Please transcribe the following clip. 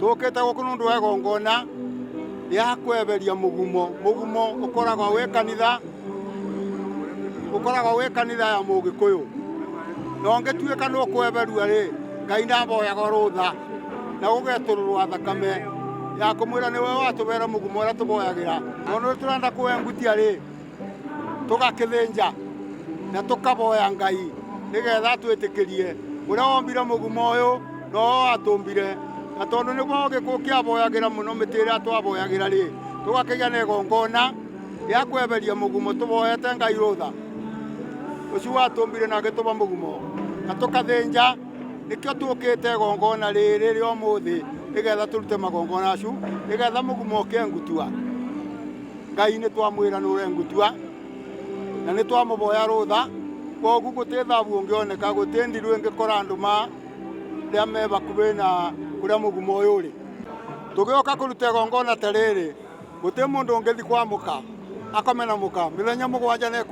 Tũkĩte gũkũ nĩ ũndũ wa igongona rĩa kweheria mũgumo. Mũgumo ũkoragwo wĩ kanitha, ũkoragwo wĩ kanitha ya Mũgĩkũyũ. Na ũngĩtuĩka nĩ ũkweherua rĩ, Ngai ndaboyaga rũtha na gũgetũrũrwa thakame ya kũmwĩra nĩwe watũbere mũgumo ũrĩa tũboyagĩra. Tondũ nĩ tũrenda kũwengutia rĩ, tũgakĩthĩnja na tũkaboya Ngai nĩgetha atwĩtĩkĩrie ũrĩa wombire mũgumo ũyũ nowe watũmbire. Na tondũ nĩguo Gĩkũyũ kĩaboyagĩra mũno mĩtĩ ĩrĩa twaboyagĩra rĩ, tũgakĩgĩa na igongona rĩa kweheria mũgumo tũboyete Ngai rũtha ũcio watũmbire na agĩtũba mũgumo na tũkathĩnja. Nĩkĩo tũkĩte igongona rĩrĩ rĩa ũmũthĩ nĩgetha tũrute magongona acu nĩgetha mũgumo ũkĩengutua. Ngai nĩ twamwĩra nĩ ũrengutua na nĩ twamũboya rũtha, kwoguo gũtĩ thabu ũngĩoneka, gũtĩ ndirũ ĩngĩkora andũ ma arĩa me bakubĩ na kũrĩa mũgumo ũyũ ũrĩ. Tũgĩũka kũruta igongona ta rĩrĩ, gũtĩ mũndũ ũngĩthi kwa mũka akome na mũka mĩthenya 7 na.